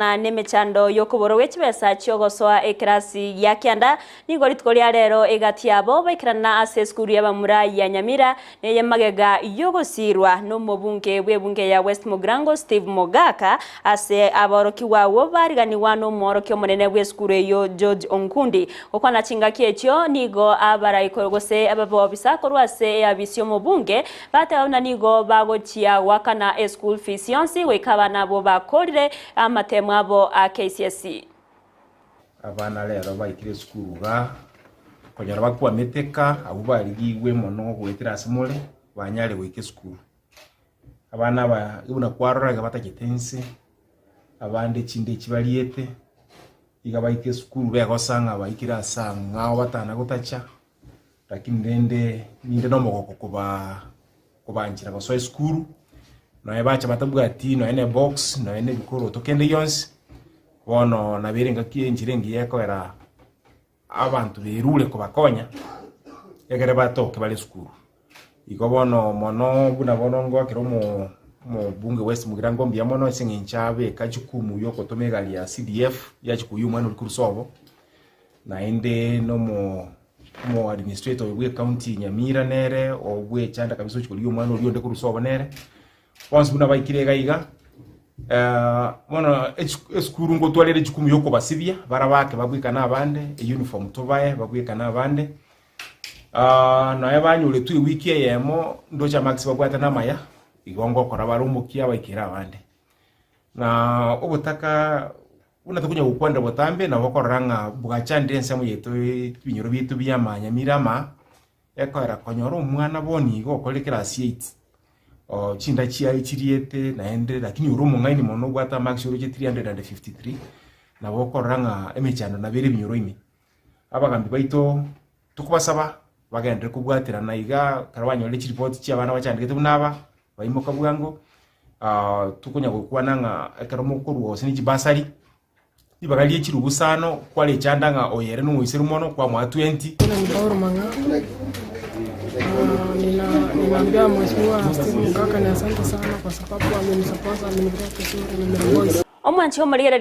Na nemechando y'okoborwa gwe chibesa chi'ogosoa ekerasi gia kianda, nigo rituko ria rero egati yabo baikerana ase esukuru y'abamura ya Nyamira neye magega y'ogosiirwa nomobunge bw'ebunge ya West Mugirango Steve Mogaka ase aborokigwa agwo bariganigwa nomworokia omonene bw'esukuru eyio George Onkundi. Gokwana chingaki echio nigo abarai gose ababobisa korwa ase eabisi y'omobunge Bateba buna nigo bagochia goakana eschool fees yonsi goika abana abwo bakorire amatemo abo a KCSE. Abana rero baikire esukuru igaa, konyora bakwamete ka, abwo barigigwe mono goetera ase more, banyare goika esukuru. Abana aba buna kwarora iga batachete inse, abande chinde echi bariete, iga baika esukuru begosa ng'a baikire ase ang'ao batana gotacha. Lakini rende ninde nomogoko kobaa kobanchera gosoa esukuru, nonya bacha batabwati nonya na ebox, nonya na ebikoroto kende gionsi, bono nabo ere engaki enchera engiya ekoera abanto berure kobakonya, egere batoke bare esukuru. Igo bono mono buna bono ngoakera omo omobunge West Mugirango mbuya mono ase eng'encho abeka jukumu ya ogotoma egari ya CDF yachi koyia omwana oria korwa sobo. Naende nomo omo administrator oyo bwe county Nyamira nere obwechanda kabisa ochi korigia omwana oria onde korwa sobo nere. Bonsi buna baikire iga iga, bono echi- esukuru ngotwarire ejukumu ya okobasibia bara bake babwekane abande, euniform tobae babwekane abande. Nonya banyoretwe ewiki eyemo ndoche amarks babwate namaya, igo ngokora bare omokia baikere abande. Na obotaka Buna tokonya gokwanera botambe, nabo okorora ng'a bwachandire ensemo yaito ebinyoro biaito bi'amanyamira ama, ekoera konyora omwana bono iga okorire class eight, oo chinda chiaye chiriete naende lakini ore omong'aini mono obwate amarks oroche 353, nabo okorora ng'a emechando nabo ere ebinyoro ime. Abagambi baito tokobasaba bagenderere kobwaterana iga ekero banyorire chiripoti chia abana bachandegete buna aba, baimoka bwango, tokonya gokwana ng'a ekero mokorwa gose ne chibasari, ribaga rie chirubu isano kwarechanda ng'a oyo ere nomoiseru mono kwamoa 20. Jina ni Paul Mang'a. Ah, nina ninaambia Mheshimiwa Steve Mugaka ni asante sana kwa sababu amenisupport, amenipea vizuri na Boys. Omwanchi omorigereria.